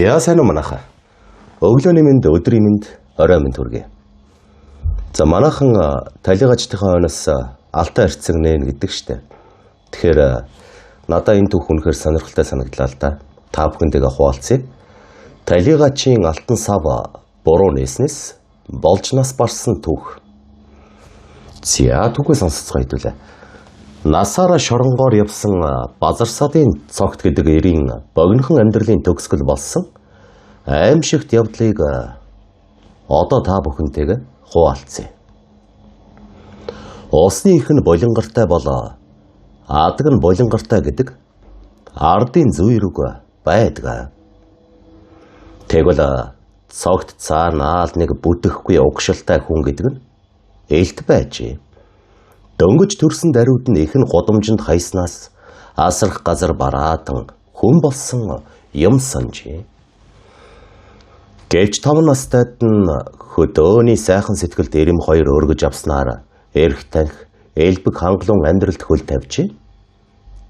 За сайн уу манайхаа. Өглөөний мэнд, өдрийн мэнд, орой мэнд хүргэе. За манайхан талигачдынхаа хойноос алтан эрцэг нэн гэдэг штэ. Тэгэхээр надаа энэ түүх үнэхээр сонирхолтой санагдлаа л да. Та бүхэндээ хуваалцъя. Талигачийн алтан сав буруу нээснээс болж нас барсан түүх. За түүхээ сонсоцгоо хэдүүлээ. Насаараа шоронгоор явсан Базарсадын цогт гэдэг эрийн богинохон амьдралын төгсгөл болсон аимшигт явдлыг одоо та бүхэнтэйгээ хуваалцъя. Усны их нь булангартай бол адаг нь булангартай гэдэг ардын зүйрэг байдаг. Тэгвэл цогт цаанаал нэг бүтэхгүй угшилтай хүн гэдэг нь элт байжээ. Дөнгөж төрсөн даруйд нь их нь гудамжинд хайснаас асрах газар бараатан хүн болсон юм санжээ. Гэвч 5 настайд нь хөдөөний сайхан сэтгэлд эрэм хоёр өргөж авснаар эрх танх элбэг хангалуун амьдралд хөл тавьжээ.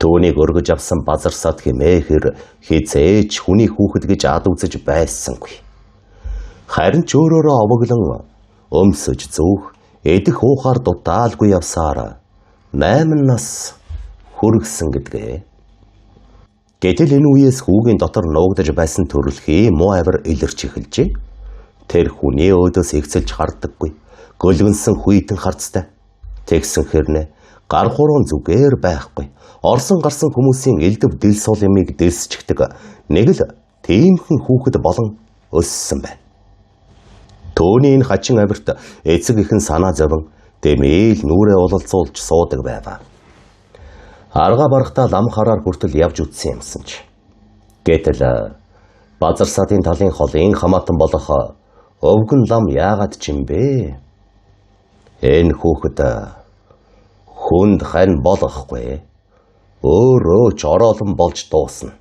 Түүнийг өргөж авсан Базарсад химээхэр хизээч хүний хүүхэд гэж ад үзэж байсангүй. Харин ч өөрөөрөө овоглон өмсөж зүүх эдэх уухаар дутаалгүй явсаар 8 нас хүргэсэн гэдгээ. Гэтэл энэ үеэс хүүгийн дотор нуугдаж байсан төрөлхийн муу авир илэрч эхэлжээ. Тэр хүний өөдөөс эгцэлж харддаггүй, гөлгөнсөн хүйтэн харцтай. Тэгсэн хэрнээ гар хуруун зүгээр байхгүй. Орсон гарсан хүмүүсийн элдв дэл сул юмыг дэлсчихдэг нэг л тиймхэн хүүхэд болон өссөн байна. Төөний энэ хачин авирт эцэг их нь санаа зовон дэмээл нүрээ уулалцуулж суудаг байв. Арга барахтаа лам хараар хүртэл явж үтсэн юмсан ч. Гэтэл Базарсадын талын холын хамаатан болох өвгөн лам яагаад ч юм бэ? Энэ хүүхэд хүнд хань болохгүй. Өөрөө ч ороолон болж дуусна.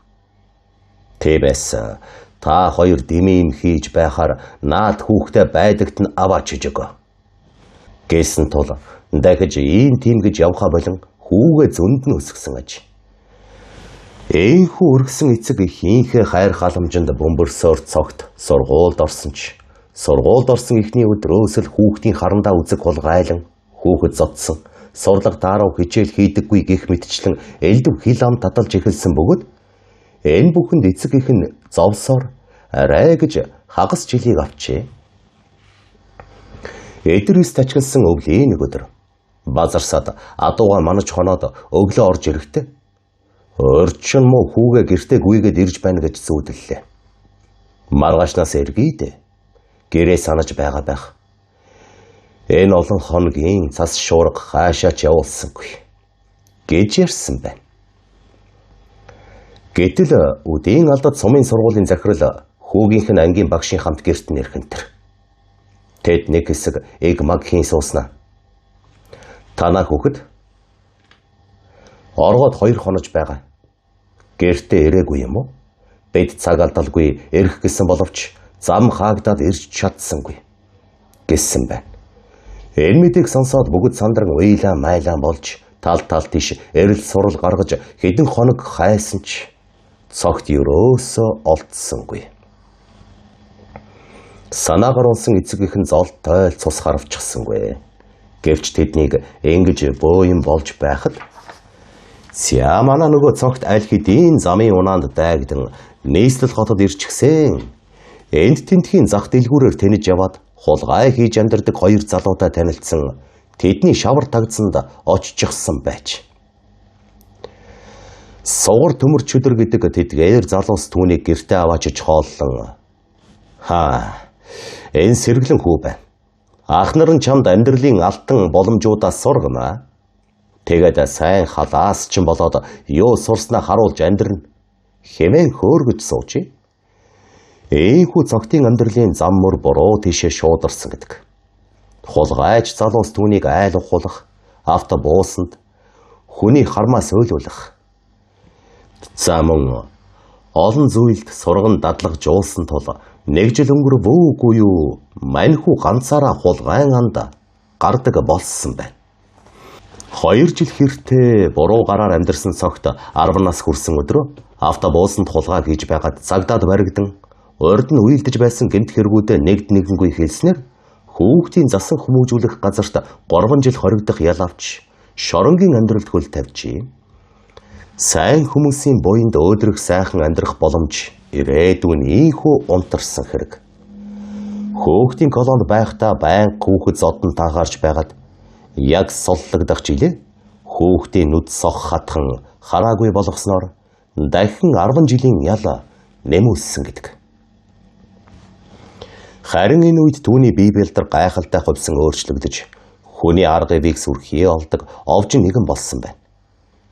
Тиймээс та хоёр дэмий юм хийж байхаар наад хүүхдээ байдагт нь аваач өгөө. Гэсэн тул дахиж ийм тийм гэж явхаа болон хүүгээ зөнд нь өсгсөн аж. Ээнхүү өргөсөн эцэг хийнхээ хайр халамжинд бөмбөрсөөр цогт сургуульд орсон ч сургуульд орсон эхний өдрөөс л хүүхдийн харандаа үзэг хулгайлан хүүхэд зодсон сурлага даруй хичээл хийдэггүй гэх мэтчлэн элдв хил ам таталж эхэлсэн бөгөөд энэ бүхэнд эцэг их нь зовсоор арай гэж хагас жилийг авчээ. Эдрис тачгалсан өвлийн нэг өдөр Базарсад адууга манаж хоноод өглөө орж ирэхдээ орчин муу хүүгээ гэртээ гүйгээд ирж байна гэж зүүдлээ. Маргаашнаас эргээд гэрээ санаж байгаа байх. Энэ олон хоногийн цас шуурга хаашаач явуулсангүй гэж ярьсан байна. Гэтэл үдийн алдад сумын сургуулийн захирал хүүгийнх нь ангийн багшийн хамт гэрт нэрхэнтэр. Тэд нэг хэсэг эг маг хийн сууснаа. Танаа хүүхэд оргоод 2 хонож байгаа. Гэртээ ирээгүй юм уу? Бид цаг алдалгүй ирэх гэсэн боловч зам хаагдаад ирж чадсангүй гэсэн байна. Энэ мэдээг сонсоод бүгд сандран уйлаа майлаа болж тал тал тийш эрэл сурал гаргаж хэдэн хоног хайсан ч цогт ерөөсөө олдсонгүй. Санаагаар унсан эцэг их нь золт тойл цус харавчихсангүй. Гэвч тэднийг ингэж бөө юм болж байхад зя манай нөгөө цогт аль хэдийн замын унаанд дайгдан нийслэл хотод ирчихсэн. Энд тентхийн зах дэлгүүрээр тэнэж яваад хулгай хийж амьдардаг хоёр залуутай танилцсан тэдний шавар тагдсанд оччихсан байж. Сугар төмөр чөдөр гэдэг тэдгээр залуус түүнийг гэртээ аваачиж хооллон. Хаа, энэ сэргэлэн хүү байна. Ах нар нь чамд амьдралын алтан боломжуудаас сургана. Тэгээд сайн халаас ч болоод юу сурснаа харуулж амьдрна хэмээн хөөргөж суужээ. Ээнхүү цогтын амьдралын зам мөр буруу тийшээ шуударсан гэдэг. Хулгайч залуус түүнийг айл ухуулах, автобусанд хүний хармаа сөөлүүлэх. За мөн олон зүйлд сурган дадлагжуулсан тул нэг жил өнгөрвөөгүй юу маньхүү ганцаараа хулгайн анд гардаг болсон байна. 2 жил хэртээ буруу гараар амьдарсан цогт 10 нас хүрсэн өдрөө автобусанд хулгай хийж байгаад цагдаад баригдан Урд нь уйлдэж байсан гэмт хэрэгүүдээ нэгд нэгэнгүй хэлснээр хүүхдийн засан хүмүүжүүлэх газарт 3 жил хоригдох ял авч шоронгийн амьдралд хөл тавьжээ. Сайн хүмүүсийн буянд өөдрөх сайхан амьдрах боломж ирээдүйн ийхүү унтарсан хэрэг. Хөөхтийн колонд байхдаа байнга хүүхэд зодон тахаарч байгаад яг суллагдах жилээ хөөхтийн нүд сох хатхан хараагүй болгосноор дахин 10 жилийн ял нэмүүлсэн гэдэг. Харин энэ үед түүний бие бэлдэр гайхалтай хувьсан өөрчлөгдөж хүний арга ивийг сүрхий олдог овжин нэгэн болсон байна.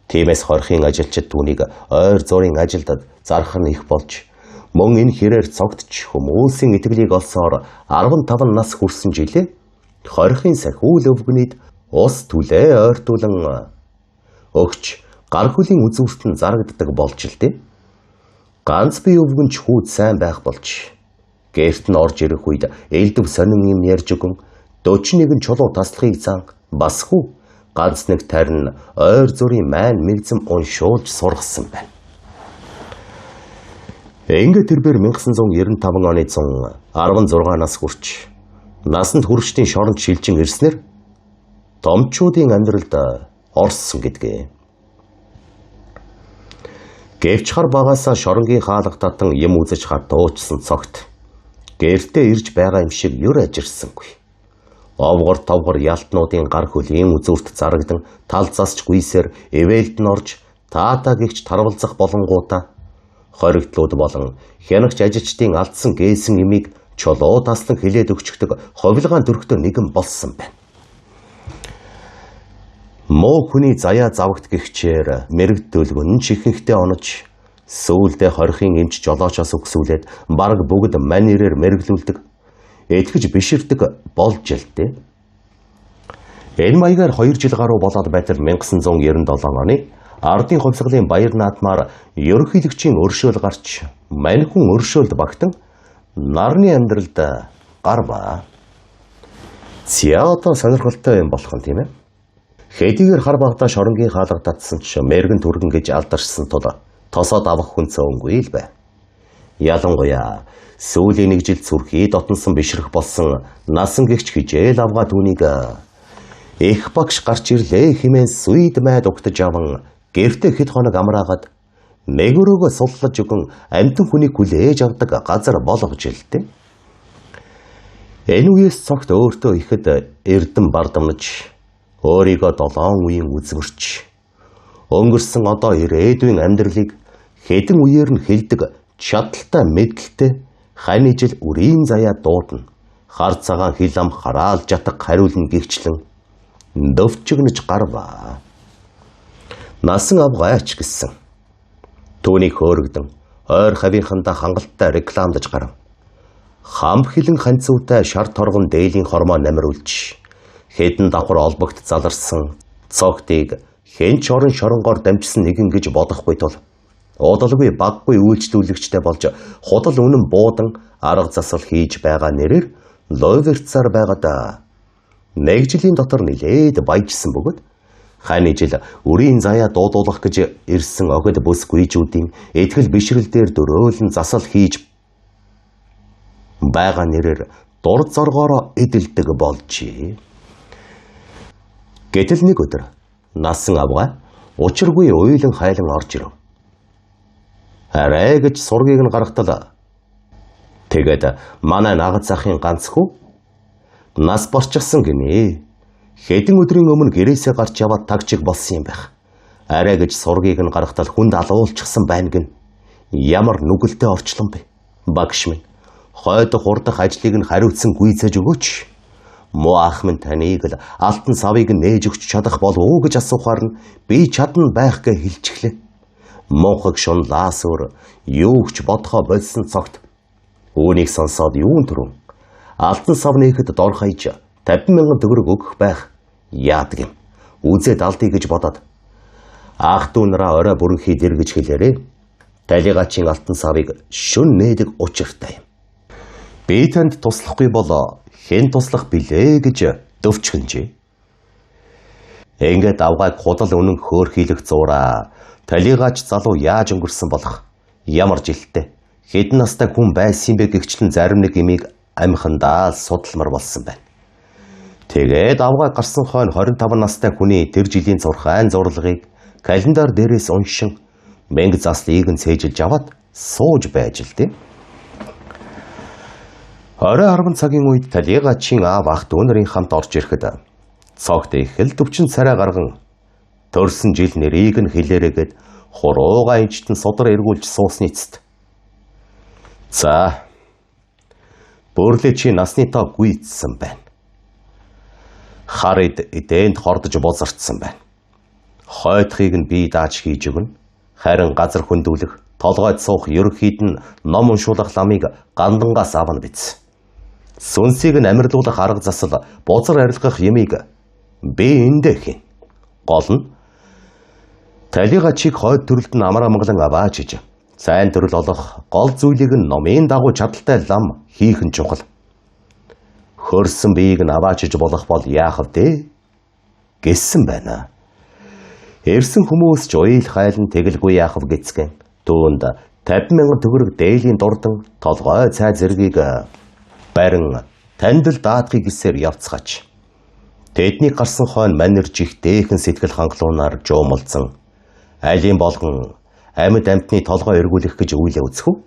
Тиймээс хорхын ажилчид түүнийг ойр зургийн ажилд зарах нь их болж мөн энэ хэрээр цогтч хүмүүсийн итгэлийг олсоор 15 нас хүрсэн жилээ хорхын сахиул өвгөнийд ус түлээ ойртуулан өгч гар хөлийн үзүүрт нь зарагддаг болж л дээ. Ганц бие өвгөн ч хүүд сайн байх болж гэрт нь орж ирэх үед элдв сонин юм ярьж өгөн 41 чулуу таслахыг зан бас хүү ганц нэг тарин ойр зүрийн маань мэгзэм уншуулж сургасан байна. Ингээд тэрбээр 1995 оны 116 нас хүрч насанд хүрчдийн шоронд шилжин ирснээр томчуудын амьдралд орсон гэдгээ. Гэвч хар багаасаа шоронгийн хаалга татан юм үзэж хатуучсан цогт гэртээ ирж байгаа юм шиг юр ажирсангүй. Овгор товгор ялтнуудын гар хөлийн үзүүрт зарагдан тал засч гүйсээр эвээлд нь орж таатаа гихч тарвалзах болонгуудаа хоригдлууд болон хянагч ажилчдын алдсан гээсэн имийг чулуу таслан хилээд өгчдөг ховилгаан төрхтөө нэгэн болсон байна. Муу хүний заяа завагт гихчээр мэрэгд дөлгөн чихэнхтэй онож сүүлдээ хорхын эмч жолоочоос өгсүүлээд бараг бүгд мань ирээр мэрэгЛүүлдэг итгэж биширдэг болж л дээ. Энэ маягаар 2 жил гаруй болоод байтал 1997 оны ардын хувьсгалын баяр наадмаар ерөнхийлөгчийн өршөөл гарч мань хүн өршөөлд багтан нарны амьдралд гарваа. За одоо сонирхолтой юм болох нь тийм ээ. Хэдийгээр хар багтаа шоронгийн хаалга татсан ч мэрэгэн түргэн гэж алдаршсан тул тосоод авах хүн цөөнгүй л бай. Ялангуяа сүүлийн нэг жил зүрхий дотносон бишрэх болсон насан гихч хижээл авгаа түүнийг их багш гарч ирлээ хэмээн сүйд майд угтаж аван гэртээ хэд хоног амраагаад нэг өрөөгөө суллаж өгөн амьтан хүнийг хүлээж авдаг газар болгож илтээ. Энэ үеэс цогт өөртөө ихэд эрдэм бардамнаж өөрийгөө 7 үеийн үзмэрч өнгөрсөн одоо ирээдүйн амьдралыг хэдэн үеэр нь хэлдэг чадaltaй мэдлэлтэй хань ижил үрийн заяа дуудана. Хар цагаан хил ам хараал жатаг хариулна гихчлэн дөвчгнэж гарваа. Насан авгаач гэсэн. Түүнийг хөөрөгдөн ойр хавийнхандаа хангалттай рекламдаж гарав. Хамб хилэн ханцуутай шар торгон дээлийн хормоо намируулж хэдэн давхар олбогт заларсан цогтыг хэн ч орон шоронгоор дамжсан нэгэн гэж бодохгүй тул удалгүй баггүй үйлчлүүлэгчтэй болж худал үнэн буудан арга засал хийж байгаа нэрээр ловерцаар байгаад нэг жилийн дотор нилээд баяжсан бөгөөд хань ижил үрийн заяа дуудуулах гэж ирсэн охид бүс гүйжүүдийн итгэл бишрэл дээр дөрөөлөн засал хийж байгаа нэрээр дур зоргоороо эдэлдэг болжээ. Гэтэл нэг өдөр насан авгаа учиргүй уйлан хайлан орж ирэв. Арай гэж сургийг нь гаргатал тэгээд манай нагад захын ганц хүү нас борчихсан гинэ. Хэдэн өдрийн өмнө гэрээсээ гарч яваад тагчиг болсон юм байх. Арай гэж сургийг нь гаргатал хүнд алуулчихсан байна гин. Ямар нүгэлтэй орчлон бэ? Багш минь хойдох хурдах ажлыг нь хариуцсан гүйцээж өгөөч. Муу ах минь таныг л алтан савыг нээж өгч чадах болов уу гэж асуухаар нь би чадна байх гэж хэлчихлээ. Муухаг шунлаас өөр юу ч бодохоо болсон цогт. Үүнийг сонсоод юун түрүүн алтан сав нээхэд дор хаяж 50 мянган төгрөг өгөх байх яадаг юм. Үзээд алдъя гэж бодоод ах дүү нараа орой бүрэнхий дэр гэж хэлээрээ. Талигачийн алтан савыг шүн нээдэг учиртай юм. Би танд туслахгүй бол хэн туслах билээ гэж дөвчгөнжээ. Ингээд авгааг худал үнэн хөөрхийлэх зураа талигаач залуу яаж өнгөрсөн болох ямар жилтэй Хэдэн настай хүн байсан бэ гэгчлэн зарим нэг имийг амхандаа л судалмар болсон байна. Тэгээд авгай гарсан хойно 25 настай хүний тэр жилийн зурхайн зурлагыг календар дээрээс уншин мэнг заслыг нь цээжилж аваад сууж байж л дээ. Орой 10 цагийн үед Талигачийн аав ах дүү нарын хамт орж ирэхэд цогт их л төвчин царай гарган төрсөн жил нэрийг нь хэлээрэгээд хурууга инчтэн судар эргүүлж суусны эцэст за бөрлөө чи насны тоо гүйцсэн байна. Хар эдэнд хордож бозорцсон байна. Хойтхыг нь би дааж хийж өгнө. Харин газар хөндүүлэх, толгойд суух ерөнхийд нь ном уншуулах ламыг гандангаас авна биз. Сүнсийг нь амьрлуулах арга засал, бузар арилгах ямыг би эндээ хийн. Гол нь Талигачийг хойд төрөлд нь амар амгалан аваач иж. Сайн төрөл олох гол зүйлийг нь номын дагуу чадaltaй лам хийх нь чухал. Хөрсөн биеийг нь аваач иж болох бол яах вэ гэсэн байна. Ирсэн хүмүүс ч уйл хайлан тэгэлгүй яах вэ гэцгэн. Түүнд 50 мянган төгрөг дээлийн дурдан толгой цай зэргийг барин танд л даатгыг гэсээр явцгаач. Тэдний гарсан хойно манер жихтэйхэн сэтгэл хангалуунаар жуумалцсан. Алийн болгон амьд амьтны толгой эргүүлэх гэж үйлээ үзэх үү?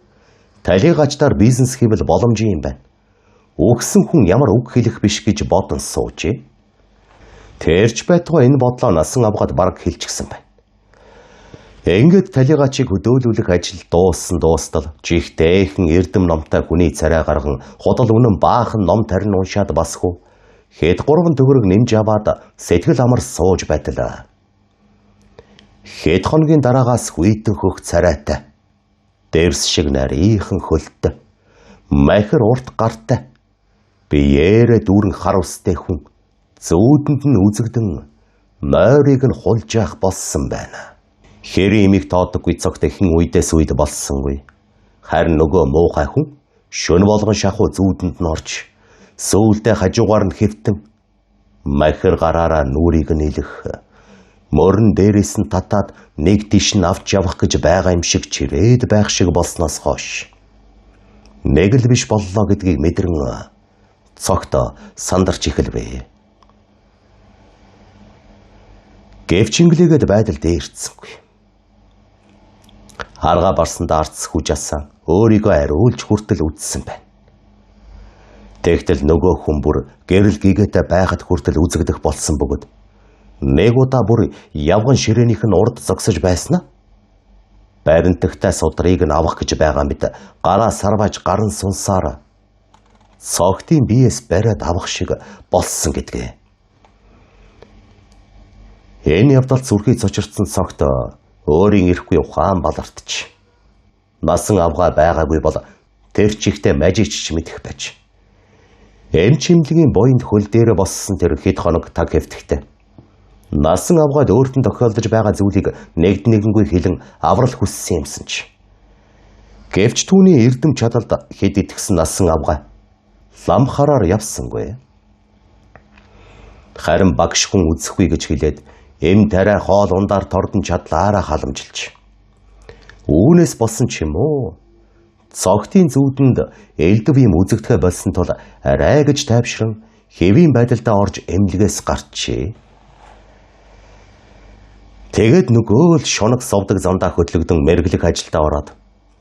Талигачдаар бизнес хийвэл боломжийн юм байна. Үгсэн хүн ямар үг хэлэх биш гэж бодон суужээ. Тэрч байтугай энэ бодлоо насан авгаад бараг хэлчихсэн байна. Ингээд Талигачийг хөдөөлүүлэх ажил дууссан дуустал жихтэйхэн эрдэм номтой хүний царай гарган худал үнэн баахан ном тарин уншаад басхуу хэд 3 төгрөг нэмж аваад сэтгэл амар сууж байтлаа. Хэд хоногийн дараагаас хүйтэн хөх царайтай, дэрс шиг нарийнхан хөлттэй, махир урт гартай, биеэрээ дүүрэн хар устай хүн зүүдэнд нь үзэгдэн мойрыг нь хулж яах болсон байна. Хэрийн имийг тоодоггүй цогт ихэн үедээс үед болсонгүй. Харин нөгөө муухай хүн шөнө болгон шахуу зүүдэнд нь орж сүүлдээ хажуугаар нь хэвтэн махир гараараа нүрийг нь илэх морин дээрээс нь татаад нэг тийш нь авч явах гэж байгаа юм шиг чирээд байх шиг болсноос хойш нэг л биш боллоо гэдгийг мэдрэн цогт сандарч эхэлвэ. Гэвч инглигээд байдал дээрцсэнгүй. Аргаа барсандаа ардс хүжаасан өөрийгөө ариулж хүртэл үдсэн байна. Тэгтэл нөгөө хүн бүр гэрэл гигээтэй байхад хүртэл үзэгдэх болсон бөгөөд нэг удаа бүр явган ширээнийх нь урд зогсож байснаа баримтагтай судрыг нь авах гэж байгаа мэт гараа сарвааж гаран сунсаар цогтын биес бариад авах шиг болсон гэдгээ. Энэ явдалд зүрхий цочирдсан цогт өөрийн ирэхгүй ухаан балартч. Насан авгаа байгаагүй бол тэр чихтэй мажич ч мэдэх байж. Эм чимлэгийн буйнд хөл дээрээ боссон тэр хэд хоног таг хэвтэхтэй. Насан авгаад өөрт нь тохиолдож байгаа зүйлийг нэгд нэгэнгүй хэлэн аврал хүссэн юмсан чи. Гэвч түүний эрдэм чадалд хэд итгэсэн насан авгаа лам хараар явсангүй. Харин багш хүн үзэхгүй гэж хэлээд эм тариа хоол ундаар тордон чадлаараа халамжилж. Үүнээс болсон ч юм уу? Цогтын зүүдэнд элдв юм үзэгдэхэ болсон тул арай гэж тайвшран хэвийн байдалдаа орж эмнэлгээс гарчээ. Тэгээд нөгөө л шунаг совдог замдаа хөдлөгдөн мэргэжлэх ажилдаа ороод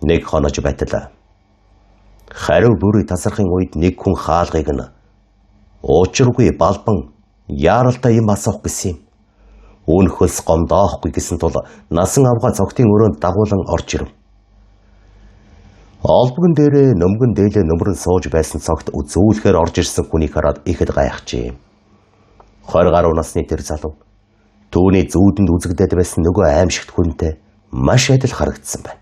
нэг хонож байтлаа. Хариу бүрий тасархын үед нэг хүн хаалгыг нь уучиргүй балбан яаралтай юм асуух гэсэн юм. Үүн хөлс гомдоохгүй гэсэн тул насан авгаа цогтын өрөөнд дагуулan орж ирэв. Олбгон дээрээ нөмгөн дээлээ нөмрөн сууж байсан цогт үзүүлэхээр орж ирсэн хүнийг хараад ихэд гайхажээ. 20 гаруй насны тэр залуу түүний зүүдэнд үзэгдээд байсан нөгөө аимшигт хүнтэй маш адил харагдсан байна.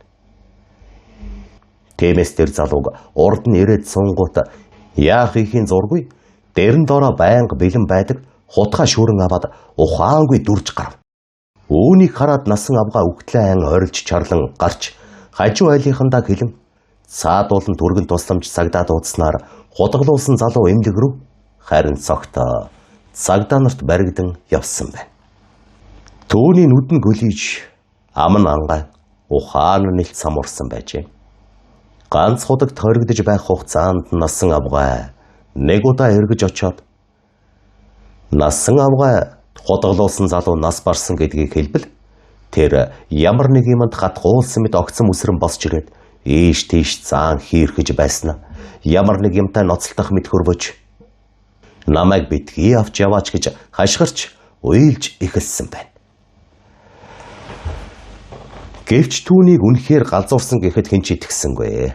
Тиймээс тэр залууг урд нь ирээд сунгуут яах ихийн зургүй дэрэн доороо байнга бэлэн байдаг хутгаа шүүрэн аваад ухаангүй дүрж гарав. Үүнийг хараад насан авгаа үгтлээ айн орилж чарлан гарч хажуу айлынхандаа хэлэн цаадуулан түргэн тусламж цагдаа дуудснаар хутгалуулсан залуу эмнэлэг рүү харин цогтоо цагдаа нарт баригдан явсан байна. Түүний нүд нь гөлийж ам нь ангай ухаан нь нэлт самуурсан байжээ. Ганц худагт хоригдож байх хугацаанд насан авгай нэг удаа эргэж очоод насан авгай худгалуулсан залуу нас барсан гэдгийг хэлбэл тэр ямар нэг юмд гатгуулсан мэт огцом үсрэн босч ирээд ийш тийш заан хийрхэж байсан. Ямар нэг юмтай ноцолдох мэт хөрвөж намайг битгий авч яваач гэж хашгирч уйлж эхэлсэн байна. Гэвч түүнийг үнэхээр галзуурсан гэхэд хэн ч итгэсэнгүй.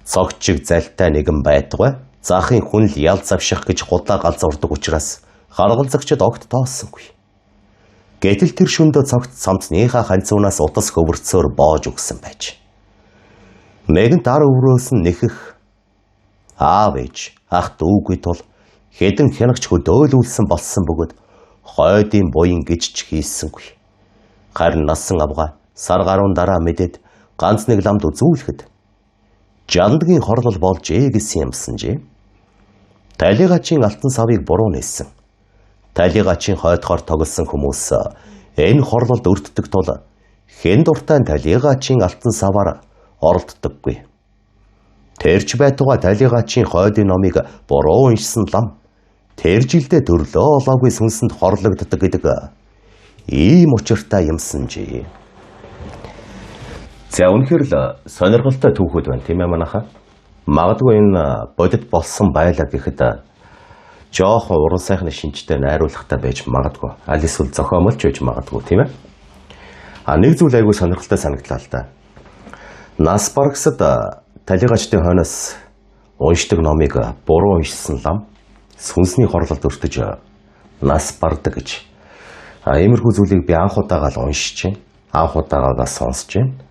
Цогт шиг залтай нэгэн байтугай захын хүн л ял завших гэж худлаа галзуурдаг учраас харгалзагчид огт тооссонгүй. Гэтэл тэр шөндөө цогт самцныхаа ханцуунаас утас хөвөрцөөр боож өгсөн байж. Нэгэнт ар өврөөс нь нэхэх аав ээж ах дүүгүй тул хэдэн хянагч хөдөөлүүлсэн болсон бөгөөд хойдын буян гэж ч хийсэнгүй. Харин насан авгай сар гаруун дараа мэдээд ганц нэг ламд үзүүлэхэд жандгийн хорлол болжээ гэсэн юмсанжээ. Талигачийн алтан савыг буруу нээсэн. Талигачийн хойдохоор тоглосон хүмүүс энэ хорлолд өртдөг тул хэн дуртай талигачийн алтан саваар оролддоггүй. Тэрч байтугай талигачийн хойдын номыг буруу уншсан лам тэр жилдээ төрлөө олоогүй сүнсэнд хорлогддог гэдэг ийм учиртай юмсанжээ. За үнэхээр л сонирхолтой түүхүүд байна тийм ээ манайхаа. Магадгүй энэ бодит болсон байлаа гэхэд жоохон уран сайхны шинжтэй найруулгатай байж магадгүй. Аль эсвэл зохиомолч байж магадгүй тийм ээ. А нэг зүйл айгүй сонирхолтой санагдлаа л да. Нас баргсад талигачдын хойноос уншдаг номыг буруу уншсан лам сүнсний хорлолд өртөж нас бардаг гэж. А иймэрхүү зүйлийг би анх удаага л уншиж байна. Анх удаага бас сонсож байна.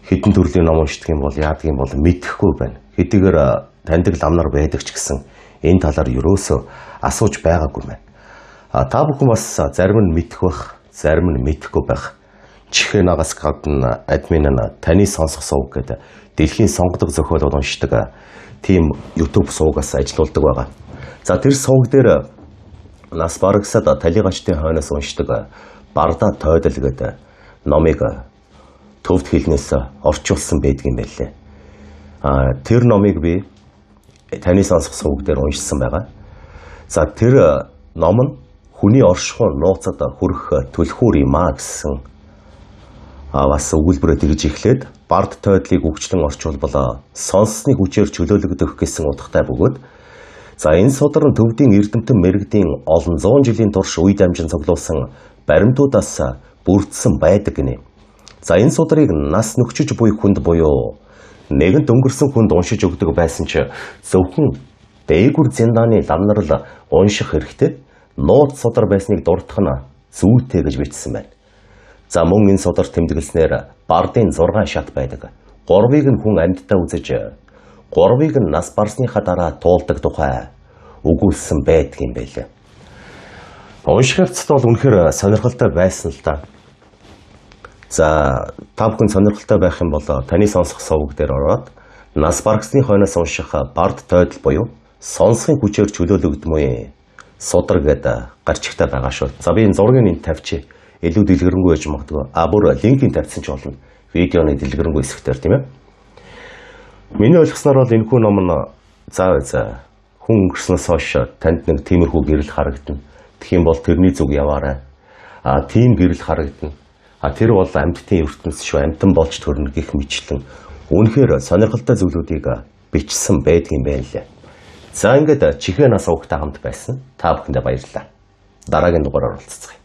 Хэдэн төрлийн ном уншдаг юм бол яадаг юм бол мэдэхгүй байна. Хэдийгээр таньдаг лам нар байдаг ч гэсэн энэ талаар ерөөсөө асууж байгаагүй байна. А та бүхэн бас зарим нь мэдэх байх, зарим нь мэдэхгүй байх. Чихээ нагаас гадна админ нь таны сонсох сувг гэдэг дэлхийн сонгодог зохиолууд уншдаг тийм YouTube сувгаас ажилуулдаг байгаа. За тэр сувг дээр нас баргасад талигачдын хойноос уншдаг Бардаа тойдол гэдэг номыг төвд хэлнээс орчуулсан байдаг юм байлээ. А тэр номыг би таны сонсох сувг дээр уншсан байгаа. За тэр ном нь хүний оршихуй нууцад хүрэх түлхүүр юм а гэсэн бас өгүүлбэрээ тэгж эхлээд бард тойдлыг өгчлөн орчуулбал сонссны хүчээр чөлөөлөгдөх гэсэн утгатай бөгөөд за энэ судар нь төвдийн эрдэмтэн мэрэгдийн олон зуун жилийн турш үе дамжин цуглуулсан баримтуудаас бүрдсэн байдаг гинэ. За энэ судрыг нас нөхчөж буй хүнд буюу нэгэнт өнгөрсөн хүнд уншиж өгдөг байсан ч зөвхөн дээгүр зиндааны лам нар л унших хэрэгтэй нууц судар байсныг дурдах нь зүйтэй гэж бичсэн байна. За мөн энэ судар тэмдэглэснээр бардын 6 шат байдаг. 3-ыг нь хүн амьдтай үзэж, 3-ыг нь нас барсныхаа дараа туулдаг тухай өгүүлсэн байдаг юм байлээ. Унших явцад бол үнэхээр сонирхолтой байсан л да. За та бүхэн сонирхолтой байх юм бол таны сонсох сувг дээр ороод нас баргсны хойноос унших бард тойдол буюу сонсохын хүчээр чөлөөлөгдмөө судар гэдэг гарчигтай байгаа шүү. За би энэ зургийг энд тавьчих. Илүү дэлгэрэнгүй байж магадгүй. А бүр линкийг тавьсан ч болно. Видеоны дэлгэрэнгүй хэсэгтэр тийм ээ. Миний ойлгосноор бол энэхүү ном нь за хүн өнгөрснөөс хойш танд нэг тиймэрхүү гэрэл харагдана. Тэгэх юм бол тэрний зүг яваарай. А тийм гэрэл харагдана. А тэр бол амьтдын ертөнц шүү, амьтан болж төрнө гэх мэтлэн үнэхээр сонирхолтой зүйлүүдийг бичсэн байдаг юм байна лээ. За ингээд чихээ нас угтай хамт байсан. Та бүхэндээ баярлалаа. Дараагийн дугаараар уулзцгаая.